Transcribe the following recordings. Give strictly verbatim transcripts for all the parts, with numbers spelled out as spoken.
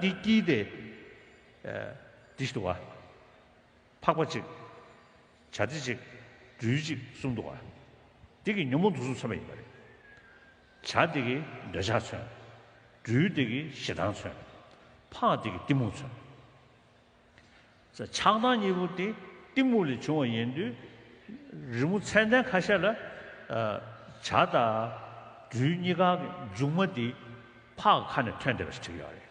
འདི་དཀྱིལ་དེ། ཨ། འདི་ཞིག་འདུག་ག། འཕགས་པ་གཅིག། བྱ་དེ་གཅིག། སྦྲུལ་གཅིག་གསུམ་འདུག་ག། འདི་གིས་ཉོན་མོངས་དུག་གསུམ་མཚོན་པ་ཡིན་པ་རེད། བྱ་དེ་གིས་འདོད་ཆགས་མཚོན། སྦྲུལ་དེ་གིས་ཞེ་སྡང་མཚོན། འཕགས་དེ་གིས་གཏི་མུག་མཚོན། ཆགས་སྡང་གཉིས་པོ་དེ་གཏི་མུག་ལས་བྱུང་བ་ཡིན་དུས། རི་མོ་མཚན་ལྡན་ཁ་ཤས་ལ། ཨ། བྱ་དང་སྦྲུལ་གཉིས་ཀ་གི་མཇུག་མ་དེ་འཕགས་ཀྱི་ཁ་ནས་ཐོན་བསྡད་པ་ཞིག་བྲིས་ཡོད་རེད།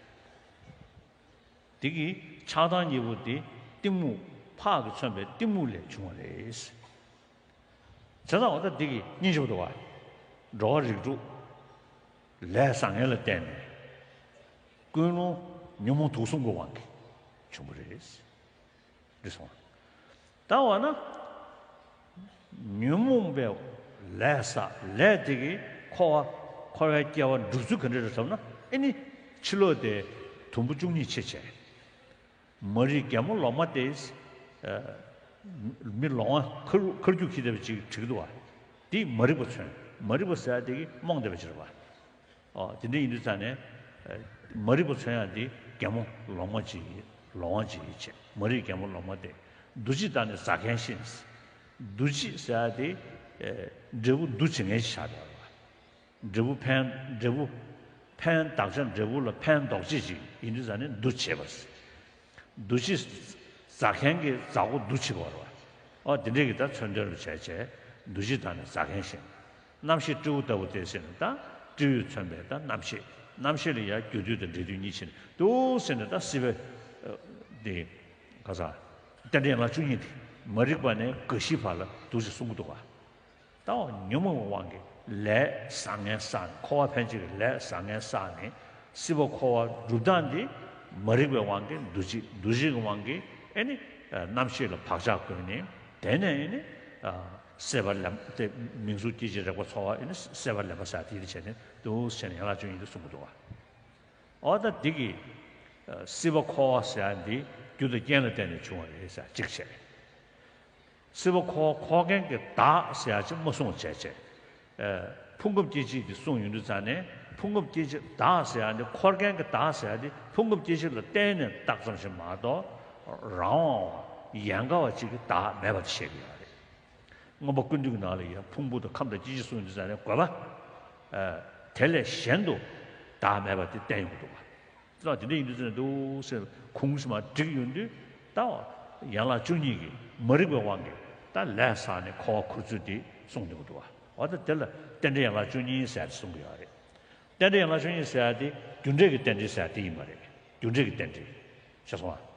དེ་གི་ཆགས་སྡང་གཉིས་པོ་དེ་གཏི་མུག་འཕགས་ཀྱིས་མཚོན་པའི་གཏི་མུག་ལས་བྱུང་བ་རེད། བྱས་ཙང་འོ་ད་འདི་གི་སྙིང་རྗེ་པོ་འདུག་ག། འགྲོ་བ་རིགས་དྲུག་ལས་བཟང་ངན་ལ་བརྟེན་ནས་ཀུན་སློང་ཉོན་མོངས་དུག་གསུམ་གྱི་དབང་གིས་བྱུང་བ་རེད། འདི་སོང་། ད་འོ་ན། ཉོན་མོངས་པའི་ལས་བསགས། ལས་དེ་གིས་འཁོར་བ། འཁོར་བའི་སྐྱེ་བ་འགྲུབ་ཚུལ་ག་འདྲ་རེད་ཟེར་ན། ཨེ་ནི་ཕྱི་ལོགས་དེ་དུམ་བུ་བཅུ་གཉིས་ཕྱེ་བྱས། མ་རིག་རྒན་མོ་ལོག་སྨྲ་སྟེ། ཨ། མི་ལོང་བ་ཁར་ཁར་རྒྱུག་ཁྱེར་བསྡད་པ་ཅིག་བྲིས་འདུག་ག། དེ་མ་རིག་པ་མཚོན། མ་རིག་པ་ཟེར་ཡ་དེ་གིས་རྨོངས་བསྡད་པ་ཅིག་རེད་པ། ཨོ། དེ་འདྲ་ཡིན་དུས་ཙང་ནས། ཨ། མ་རིག་པ་མཚོན་ཡ་དེ་རྒན་མོ་ལོང་བ་ཅིག་ཡིན། ལོང་བ་ཅིག་ཡིན་བྱས། མ་རིག་རྒན་མོ་ལོག་སྨྲ་སྟེ། འདུ་བྱེད་བདག་ནི་རྫ་མཁན་བཞིན། འདུ་བྱེད་ཟེར་ཡ་དེ། ཨ། འབྲས་བུ་འདུ་བྱེད་མཁན་ཞིག་ཆགས་བསྡད་པ་རེད་པ། འབྲས་བུ་ཕན། འབྲས་བུ་ཕན། བདག་ཅག་འབྲས་བུ་ལ་ཕན་འདོགས་བྱེད་ཅིག་ཡིན་དུས་ཙང་ནས་འདུ་བྱེད་པ། འདུ་བྱེད་རྫ་མཁན་གྱི་རྫ་མགོ་འདུ་བྱེད་པ་རེད་པ། ཨོ། དེ་འདྲས་ཀྱི་ད་མཚོན་དོན་ལ་བྱས་བྱས། འདུ་བྱེད་བདག་ནི་རྫ་མཁན་བཞིན། རྣམ་ཤེས་སྤྲེའུ་ལྟ་བུ་སྟེ་ཟེར་ནས། ད་སྤྲེའུས་མཚོན་པའི་ད་རྣམ་ཤེས། རྣམ་ཤེས་ལ་ཡང་རྒྱུ་དུས་དང་འབྲས་དུས་གཉིས་ཕྱེ་ནས་འདུག་ཟེར་ནས། ད་སྲིད་པའི། ཨ། དེ་ག་ས། རྟེན་འབྲེལ་ཡན་ལག་བཅུ་གཉིས་དེ་མ་རིག་པ་ནས་རྒ་ཤིའི་བར་ལ་འདུག་ཅེས་གསུང་གི་འདུག་ག། ད་འོ་ན་ཉོན་མོངས་པའི་དབང་གིས་ལས་བཟང་ངན་བསགས་ནས། འཁོར་བ་ཕན་ཕྱིར་གྱི་ལས་བཟང་ངན་བསགས་ནས། སྲིད་པ་འཁོར་བ་སྒྲུབ་སྟངས་འདི་མ་རིག་པའི་དབང་གིས་འདུ་བྱེད། འདུ་བྱེད་ཀྱི་དབང་གིས་ཨེ་ནི། ཨ། རྣམ་ཤེས་ལ་བག་ཆགས་བསྐུལ་ནས། དེ་ནས་ཨེ་ནི། ཨ། སྲེད་པ་ལེན་ཏེ། མིང་གཟུགས་སྐྱེ་མཆེད་རེག་པ་ཚོར་བ། ཨེ་ནི་སྲེད་པ་ལེན་པ་ཟེར་དེ་འདྲ་བྱས་ནས་འདུག་ཟེར་ནས་ཡན་ལག་བཅུ་གཉིས་དེ་གསུང་གི་འདུག་ག། འོ་ད་འདི་གི། ཨ། སྲིད་པ་འཁོར་བ་ཟེར་ཡ་འདི་རྒྱུ་དང་རྐྱེན་ལ་བརྟེན་ནས་བྱུང་བ་རེད་ཟེར་གཅིག་བྱས། སྲིད་པ་འཁོར་བ་འཁོར་མཁན་གྱི་བདག་ཟེར་ཡ་ཅིག་མ་གསུངས་བྱས་བྱས། ཨ། ཕུང་ཁམས་སྐྱེ་མཆེད་དེ་གསུངས་ཡོང་དུས་ཙང་ནས། ཕུང་ཁམས་སྐྱེ་མཆེད་བདག་ཟེར་ཡ་འདི། འཁོར་མཁན་གྱི་བདག་ཟེར་ཡ་འདི་ཕུང་ཁམས་སྐྱེ་མཆེད་ལ་བརྟེན་ནས་བཏགས་ཙམ་ཞིག་མ་གཏོགས། རང་དབང་བ། ཡན་ག་བ་ཅིག་གི་བདག་མེད་པ་དེ་བཤད་ཀྱི་ཡོད་རེད། མངོན་པ་ཀུན་བཏུས་ཀྱི་ནང་ལ་ཡང་ཕུང་པོ་དང་ཁམས་དང་སྐྱེ་མཆེད་གསུངས་ཡོང་དུས་ཙང་ནས། དགོས་པ། ཨ། དེ་ལས་གཞན་དུ་བདག་མེད་པ་དེ་བསྟན་ཡོང་གི་འདུག་ག། ད་དེ་འདྲ་ཡིན་དུས་ཙང་ནས་འདུག་ཟེར་ཁུངས་སུ་མ་བསྒྲིགས་ཡོང་དུས། ད་ཡན་ལག་བཅུ་གཉིས་ཀྱི་མ་རིག་པའི་དབང་གིས་ད་ལས་བསགས་ནས་འཁོར་བ་འཁོར་ཚུལ་དེ་གསུངས་ཡོང་གི་འདུག་ག། འོ་ད་དེ་ལ་རྟེན་འབྲེལ་ཡན་ལག་བཅུ་གཉིས་ཟེར་ཡ་དེ་གསུང་གི་ཡོད་རེད། རྟེན་འབྲེལ་ཡན་ལག་བཅུ་གཉིས་ཟེར་ཡ་དེ་རྒྱུ་འབྲས་ཀྱི་རྟེན་འབྲེལ་ཟེར་ཡ་དེ་ཡིན་པ་རེད། རྒྱུ་འབྲས་ཀྱི་རྟེན་འབྲེལ། ཤེས་སོང་ང་།